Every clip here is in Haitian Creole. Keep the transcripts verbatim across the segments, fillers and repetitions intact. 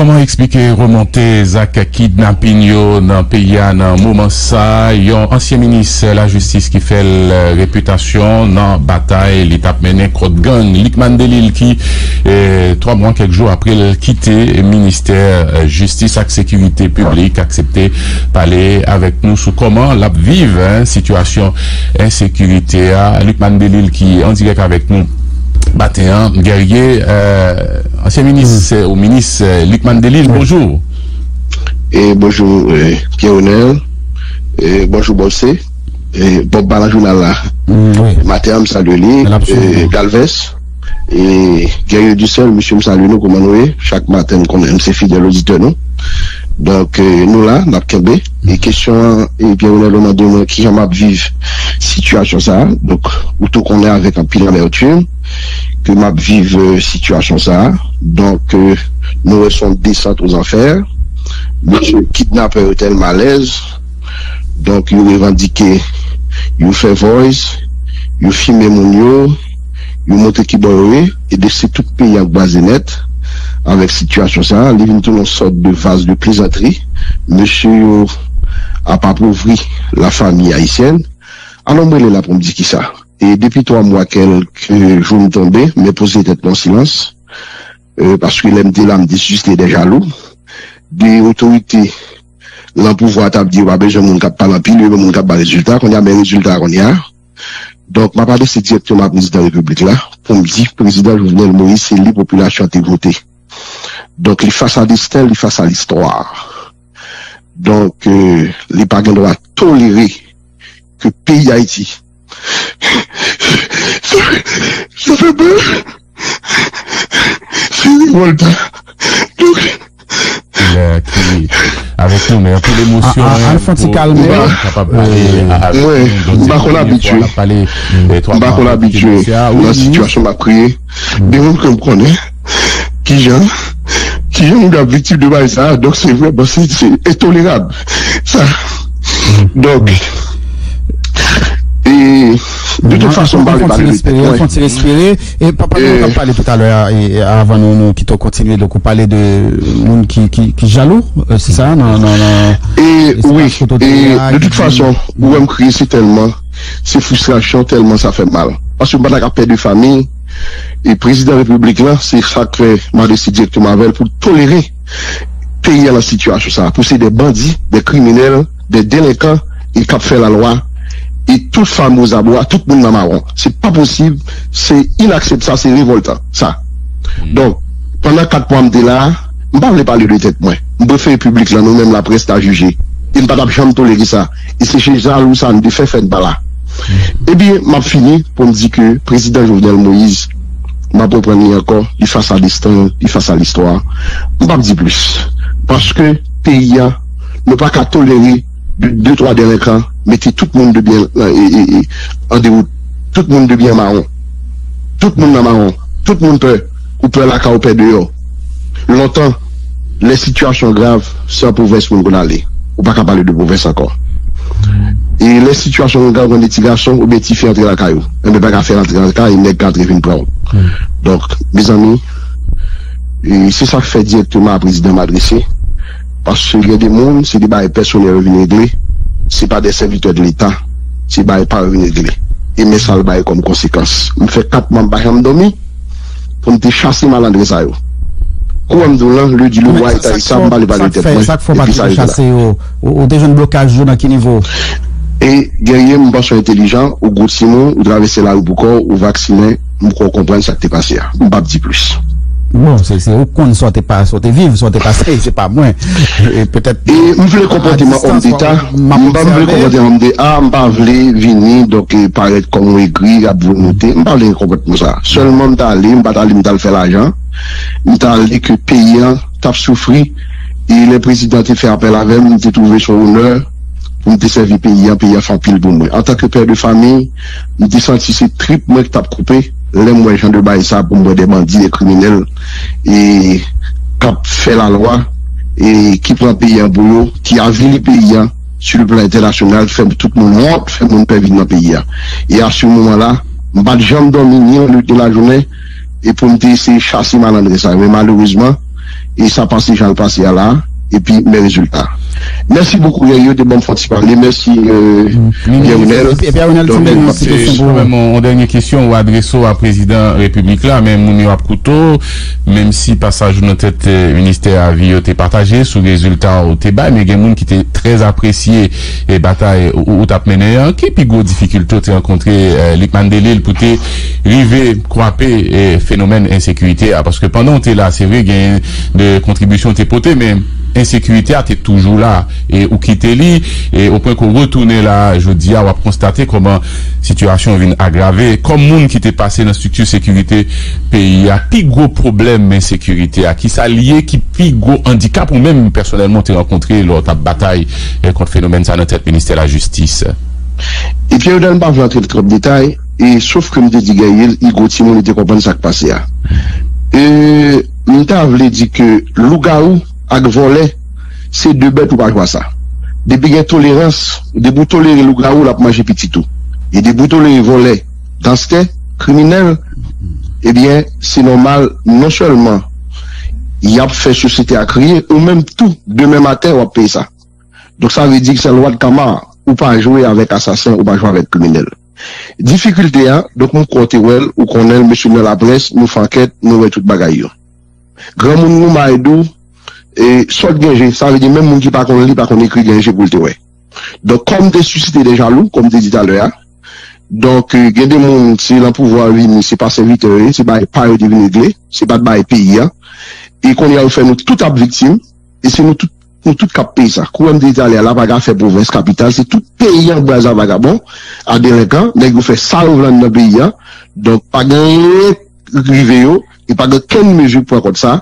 Kòman eksplike remonte zak kidnapin yo nan peyi a nan moman sa? Yon ansyen minis lajistis ki fè l repitasyon nan batay li t ap mennen kont gang. Lucmane Delille ki, eh, twa mwa, kèk jou apre l kite ministè, eh, jistis ak sekirite piblik, aksepte pale avèk nou sou kòman l ap viv, eh, sitiyasyon ensekirite a. Lucmane Delille ki an dirèk avèk nou maten an. Guerrier, eh, ansyen minis, eh, ou minis, eh, Lucmane Delille, bonjou. E bonjou, eh, Pierre Renel. E bonjou, Bob C. E Bob pa nan jounal la. Maten an, m salye li. E Galvez. E Guerrier Dussel, mesye, m salye nou, kòman nou ye? Chak maten, m konnen m se fidèl oditè nou. Donk, eh, nou la, n ap kenbe. E kesyon an, e Pierre Renel mande mwen kijan m ap viv sitiyasyon sa a. Donk, ou tou konnen avèk anpil amètim ke m ap viv, eh, sitiyasyon sa a. Donk, eh, nou wè se yon desant aux enfers. Mesye kidnapè yo tèlman alèz. Donk, yo revandike, yo fè voice, yo filme moun yo, yo montre ki bò yo ye, e de se tout peyi an k kraze nèt avèk sitiyasyon sa a. Li vin tounen yon sòt de vase de plaisanterie. Mesye yo ap apovri la famille haïtienne. Alò, m rele la pou m di kisa. E depi twa mwa kèlke jou m tonbe, m enpoze tèt mwen silans. Eh, paske lè m te la, m te sisite de jalou, de otorite lan pouvwa t ap di yo pa bezwen moun k ap pale anpil, yo bezwen moun k ap bay rezilta. Kounye a, men rezilta kounye a. Donk, m ap adrese dirèkteman a prezidan repiblik la pou m di, prezidan Jovenel Moïse, se li popilasyon an te vote. Donk, li fas a desten, li fas a listwa. Donk, eh, li pa gen dwa tolere ke peyi Dayiti, sa fè, sa fè mal. Se revòltan. Donk, ki, eh, ki avèk nou, men anpil emosyon, al fon ti kalme, kapab pale avèk nou. Mwen, m pa konn abitye. M pa konn abitye nan sitiyasyon m ap kriye. De moun ke m konnen, kijan, kijan moun ap viktim de bagay sa a. Donk, se vrèman, se, se entolerab, sa. Donk, e, de tout fason, m pa vle pale de tèt mwen. Fon ti respire. E papa nou t ap pale toutalè a, e, avan nou, nou kite w kontinye, donk ou pale de moun ki, ki, ki jalou, eh, se sa, nan, nan, nan espas kote w te ye a, de tout fason, ou wè m kriye, se tèlman, se fristrasyon, tèlman sa fè mal. Paske m pa ta ka pèdi fanmi, e prezidan repiblik la, se sa k fè m adrese dirèkteman avè l pou l tolere peyi a nan sitiyasyon sa a, pou se de bandi, de kriminèl, de delenkan, e k ap fè lalwa, e tout fanm ozabwa, tout moun nan mawon. Se pa posib, se inakseptab, se revòltan, sa. Donk, pandan kat mwa m te la a, m pa vle pale de tèt mwen. M prefere piblik la, nou menm laprès, ta jije. E m pa t ap janm tolere sa. E se jalou sa n te fè, fè n pa la. Ebyen, m ap fini pou m di ke prezidan Jovenel Moïse, m ap reprann li ankò, li fas a desten, li fas a listwa. M p ap di plis. Paske peyi a, nou pa ka tolere de, de twa delenkan mete tout moun de byen, e, e, e, an dewout. Tout moun de byen mawon. Tout moun nan mawon. Tout moun pè. Ou pè lakay, ou pè deyò. Lontan, lè sitiyasyon grav, se an pwovens moun konn ale. Ou pa ka pale de pwovens ankò. E lè sitiyasyon grav, ou gen de ti gason oubyen ti fi antre lakay ou. Enben, pa ka fè antre lakay, nèg ka antre vin pran w. Donk, mezanmi, e se sa k fè dirèkteman a prezidan m adrese. Paske gen de moun, se de bagay pèsonèl yo vin regle. Se pa de sèvitè de Leta. Se bagay pa yo vin regle. E men sa l bay kòm konsekans. M fè kat mwa m pa janm dòmi pou m te chase malandren sa yo. Kou an m di w lan, le di le roi est haïssable, m pale pa de tèt mwen. Sa k fè w pa te chase yo? Ou, ou te jwenn blokaj yo nan ki nivo? E Guerrier, m panse w entelijan, ou gwo timoun, ou travèse lari pou kò w, ou vaksinen, m kwè w konprann sa k te pase a. M p ap di plis. Bon, se, se ou k konn sa w te pa, sa w te viv, sa w te pase, se pa mwen. E petèt, e m vle konpòteman òm deta, m pa m vle konpòteman òm deta, m pa vle vini, donk, e, parèt kòm yon egri, ap volonte, m pa vle gen konpòteman sa. Sèlman m t ale, m pa t ale, m t al fè lajan. M t ale ke peyi an t ap soufri, e lè prezidan te fè apèl avè m, m te twouve se yon onè pou m te sèvi peyi an, peyi an fè anpil pou mwen. Antanke pè de fanmi, m te santi se trip mwen ki t ap koupe lè m wè jan de bagay sa, pou m wè de bandi, de kriminèl, e k ap fè lalwa, e ki pran peyi an pou yo, ki avili peyi an sou le plan entènasyonal, fè tout moun wont, fè moun pè vin nan peyi a. E a se moman la, m pa t janm dòmi ni an lè de lajounen, e pou m te eseye chase malandren sa yo. Men malerezman, e sa pase jan l pase a la, epi men rezilta. Mèsi bokou, Yèyo, de ban m fè yon ti pale. Mèsi, euh, Pierre Renel. Epi, epi Pierre Renel, ti m gen yon ti kesyon pou ou. Mwen menm, yon dènye kesyon ou adrese w a prezidan repiblik la, men moun yo ap koute w, menm si pasaj ou nan tèt, eh, ministè a vi yo te pataje sou rezilta ou te bay, men gen moun ki te trè apresye, eh, batay ou, ou t ap mennen an. Ki pi gwo difikilte ou te rankontre, eh, Lucmane Delille, pou te rive kwape, eh, fenomèn ensekirite a? Paske pandan w te la, se vre, gen de kontribisyon w te pote, men ensekirite a te toujou la, e ou kite li, e o pwen ke w retounen la, jodi a, w ap konstate kòman sitiyasyon vin agrave. Kòm moun ki te pase nan estrikti sekirite peyi a, pi gwo pwoblèm ensekirite a, ki sa l ye, ki pi gwo andikap ou menm pèsonèlman w te rankontre lè w t ap batay, eh, kont fenomèn sa nan tèt ministè lajistis? Epi, Eudal, m pa vle antre nan twòp detay, e sof ke m te di Gaël, Igo Timoun, li te konprann sa k pase a. E, m ta vle di ke lougawou ak vòlè, se de bèt ou pa jwe a sa. Depi gen tolerans, depi w tolere lougawou, l ap manje pitit ou. E depi w tolere vòlè, ganstè, kriminèl, ebyen, se nòmal, non sèlman y ap fè sosyete a kriye, ou menm tou, demen maten, w ap peye sa. Donk, sa vle di ke se lwa de kama, ou pa jwe avèk asasen, ou pa jwe avèk kriminèl. Difikilte a, donk, m kwè w te wè l, ou konnen l, mesye nan laprès, nou fè ankèt, nou wè tout bagay yo. Granmoun nou, m a di w, e, sòt gen je, sa vle di menm moun ki pa konn li, pa konn ekri, gen je pou l te wè. Donk, kòm te sisite de jalou, kòm te di talè a, donk, e, gen de moun, se nan pouvwa yo vini, se pa sèvitè yo ye, se bagay pa yo te vin regle, se pa t bagay peyi a. E kounye a, yo fè nou tout ap viktim, e se nou tout, nou tout k ap peye sa. Kou m te di talè a, la pa gen afè pwovens, kapital, se tout peyi an braz a vagabon, a delenkan, nèg yo fè sa yo vle anndan peyi a. Donk, pa gen anyen rive yo, e pa gen okenn mezi pran kont sa.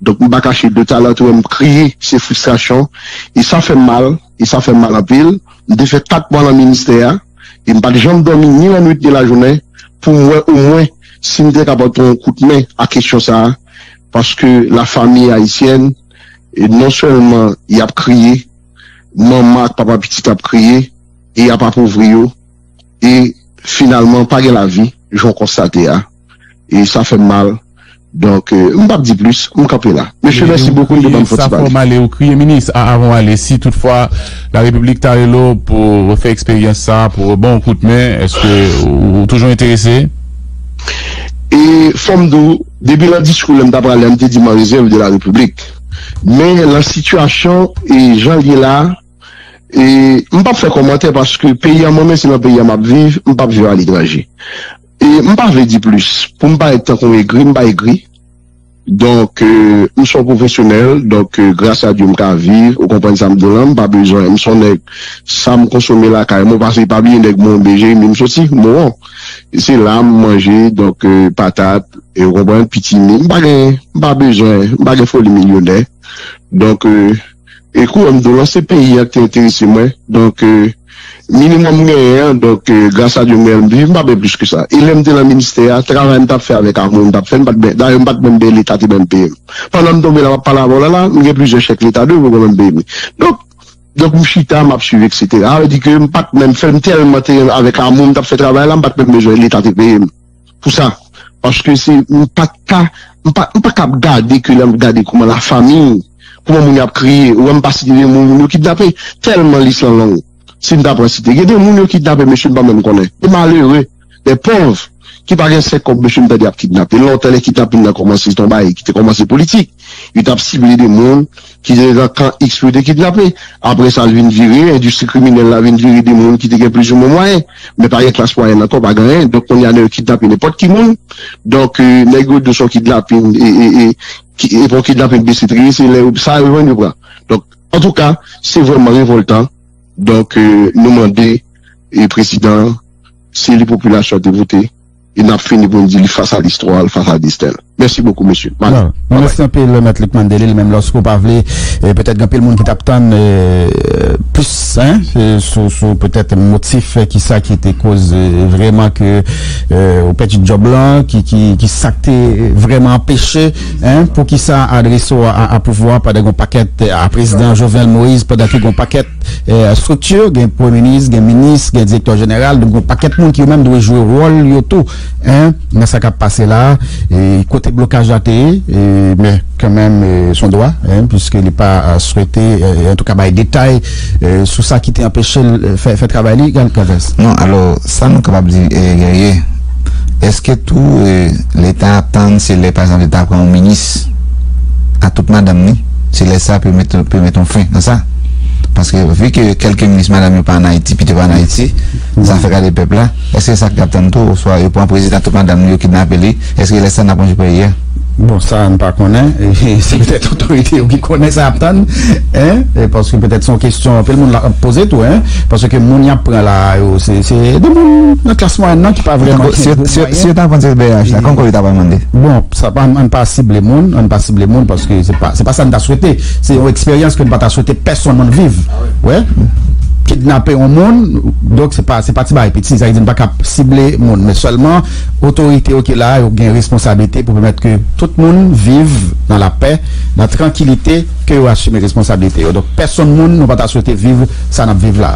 Donk, m pa kache de talè, tou, m kriye, se fristrasyon, e sa fè m mal, e sa fè m mal anpil. M te fè kat mwa nan ministè a, e m pa t janm dòmi ni lannwit ni lajounen, pou m wè omwen si m te kapab pran yon kout men a kesyon sa a, paske la famille haïtienne, e non sèlman y ap kriye, manman ak papa pitit ap kriye, e y ap apovri yo, e finalman pa gen lavi, jan w konstate a. E sa fè m mal. Donk, e, m p ap di plis, m kanpe la. Mesye, mèsi bokou de ban m fè ti pale. Sa fè w mal e ou kriye, minis. A, avan w ale, si toutfwa Larepiblik ta rele w pou refè eksperyans sa, pou ban w kout men, èske ou, ou toujou enterese? E fò m di w, depi nan diskou lè m t ap prale a, m te di m an rezèv de la Repiblik. Men nan sitiyasyon e jan l ye la, e m p ap fè kòmantè paske peyi a mwen menm se nan peyi a m ap viv, m p ap viv aletranje. E m pa vle di plis. Pou m parèt tankou m egri, m pa egri. Donk, e, m se yon pwofesyonèl, donk, e, gras a Dye m ka viv, ou konprann sa m di w lan, m pa bezwen, m se yon nèg, sa m konsome lakay mwen, paske pa bliye nèg Mowon, B J M, m soti, Mowon. Se la m manje, donk, e, patat, e, ou konprann, pitimi, m pa gen, m pa bezwen, m pa gen foli milyonè. Donk, e, e kou m di w lan, se peyi a ki te enterese mwen, donk, e, minimòm m genyen an, donk, e, gras a Dye m genyen, m viv, m pa bezwen plis ke sa. E lè m te nan ministè a, travay m t ap fè avèk amou m t ap fè, m pa t ben, dayè m pa t menm benyen, leta te menm peye m. Pandan m tonbe la, m ap pale avè w la, la, m gen plizyè chèk leta dwe m, yo menm peye m. Donk, donk, m chita, m ap swiv, etsetera. Sa vle di ke m pa t menm fè, m tèlman te avèk amou m t ap fè travay la, m pa t menm bezwen leta te peye m pou sa. Paske se, m pa t ka, m pa, m pa kab gade ke lè m gade kòman lafanmi, kòman moun yo ap kriye, ou wè m pa site de moun, moun yo kidnape, tèlman lis lan long. Si m ta pran site, gen de moun yo kidnape, mesye, m pa menm konnen. De malere, de pòv, ki pa gen senk kòb, mesye, m tande y ap kidnape. Lontan lè kidnapin nan kòmanse, se te yon bagay ki te kòmanse politik. Yo t ap sible de moun ki te nan kan X pou yo te kidnape. Apre sa, l vin vire, endistri kriminèl la vin vire de moun ki te gen plizoumwen mwayen. Men pa gen klas mwayèn ankò, pa gen anyen. Donk, kounye a, nèg yo kidnape nenpòt ki moun. Donk, e, nèg yo di w se yon kidnapin, e, e, e, ki, e pa yon kidnapin bese triye, se lè yo, sa yo jwenn yo pran. Donk, antouka, se vrèman revòltan. Donk, e, nou mande, e, prezidan an, se li popilasyon an te vote, e n ap fini pou n di li fas a listwa l, fas a desten l. Mèsi bokou, mesye. Mèsi anpil, Mèt Lucmane Delille, menm lòske w pa vle, e, petèt gen anpil moun ki t ap tann, e, plis, en, e, sou, sou petèt motif, e, kisa ki te koz, e, vrèman ke, e, ou pèdi djòb lan, ki, ki, ki sa k te vrèman anpeche, en, poukisa adrese w a, a, a pouvwa pandan gen yon pakèt, a prezidan Jovenel Moïse, pandan ke gen yon pakèt e, estrikti, gen premye minis, gen minis, gen direktè jeneral, donk, yon pakèt moun ki yo menm dwe jwe wòl yo tou, en, nan sa k ap pase la, e, kot kote blokaj la te ye, e, men kanmenm, e, se yon dwa, en, piske li pa, a, swete, e, antouka, bay detay, e, sou sa ki te anpeche l, e, fè, fè travay li, Gal-, Galvez. Non, alò, sa nou kapab di, e, Guerrier, èske tou, e, Leta ap tann se lè, pa egzanp, Leta pran yon minis a tout madanm li, se lè sa pou met, pou met yon fen nan sa? Paske vi ke kèlke minis madanm yo pa ann Ayiti, pito pa ann Ayiti, zafè gade pèp la, èske sa k ap tann tou, oswa yo pran prezidan tout madanm li, yo kidnape li, èske lè sa n ap ranje peyi a? Bon, sa n pa konnen. E, se petèt otorite yo ki konnen sa y ap tann, en? E paske petèt se yon kesyon anpil moun la ap poze tou, en? Paske moun y ap pran la, yo, se, se de moun nan klas mwayèn nan ki pa vrèman gen gwo mwayen. Si yo ta pran se B H la, kòman yo ta pral mande? Bon, sa pa, ann pa sible moun, ann pa sible moun, paske se pa, se pa sa n ta swete. Se yon eksperyans ke n pa ta swete pèsonn moun viv. Wè? Kidnape yon moun, donk se pa, se pa ti bagay piti, sa vle di n pa ka sible moun, men sèlman otorite yo ki la, yo gen responsablite pou pèmèt ke tout moun viv nan lapè, nan trankilite, ke yo asime responsablite yo. Donk, pèsonn moun, nou pa ta swete viv sa n ap viv la.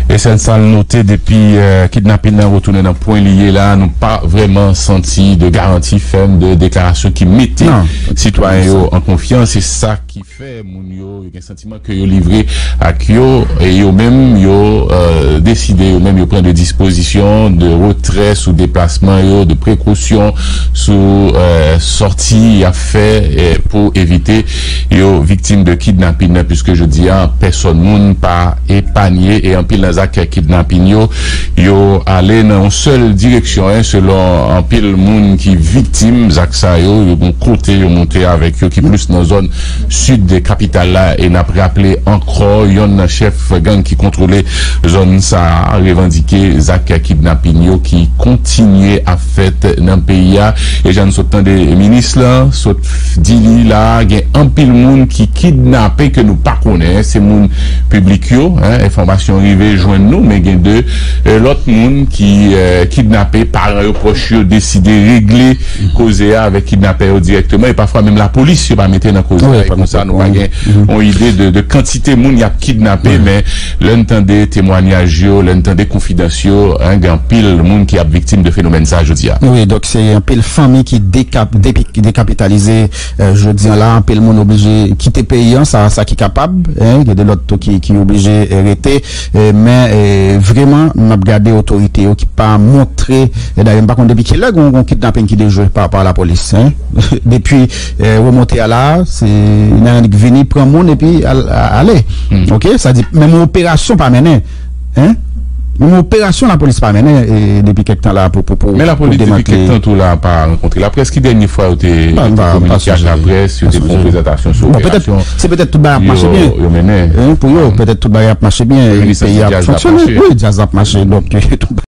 E sèl sa l note depi, e, kidnapin nan retounen nan pwen li ye la, nou pa vrèman santi de garanti fèm, de deklarasyon ki mete sitwayen yo an konfyans. Se sa ki fè moun yo, yo gen santiman ke yo livre ak yo, e yo menm, yo, e, deside, yo menm, yo pran de dispozisyon de retrè sou deplasman yo, de prekosyon sou, e, sòti y ap fè, e, pou evite yo viktim de kidnapin nan, piske jodi a, pèsonn moun pa epanye, e anpil nan zak kidnapin yo, yo ale nan yon sèl direksyon, en, selon anpil moun ki viktim zak sa yo, yo gon kote yo monte avèk yo, ki plis nan zòn sid de kapital la, e n ap raple ankò, yonn nan chèf gang ki kontwole zòn sa a revandike zak kidnapin yo ki kontinye ap fèt nan peyi a. E jan n sot tande minis lan sot di li la, gen anpil moun ki kidnape ke nou pa konnen, se moun piblik yo, en, enfòmasyon rive jwenn nou, men gen de, e, lòt moun ki, e, kidnape, paran yo, pwòch yo deside regle koze a avèk kidnapè yo dirèkteman, e pafwa menm lapolis yo pa mete nan koze a, e konsa nou pa gen yon ide de, de kantite moun y ap kidnape, men lè n tande temwanyaj yo, lè n tande konfidans yo, en, gen anpil moun ki ap viktim de fenomèn sa jodi a. Wi, donk se anpil fanmi ki dekap-, depi-, dekapitalize, e, jodi an la, anpil moun oblije kite peyi an, sa, sa ki kapab, en, gen de lòt tou ki, ki oblije, e, rete, e, men, e, vrèman, n ap gade otorite yo ki pa montre, e, dayè, m pa konn depi kilè gon, gon kidnapin ki dejwe pa, pa lapolis, en. Depi, e, remonte a la, se, nan annik vini, pran moun epi al-, a-, ale. Oke? Sa di, menm yon operasyon pa mennen. En? Menm operasyon lapolis pa mennen, e, depi kèk tan la pou, pou, pou, men lapolis depi kèk tan tou la pa rankontre. La près ki dènye fwa yo te, yo te kominike ak laprès, yo te fè yon prezantasyon sou operasyon yo, yo mennen. Bon, petèt, se petèt tout bagay ap mache byen. Pou yo, petèt tout bagay ap mache byen, e peyi a ap fonksyone. Wi, djaz ap mache. Donk, tout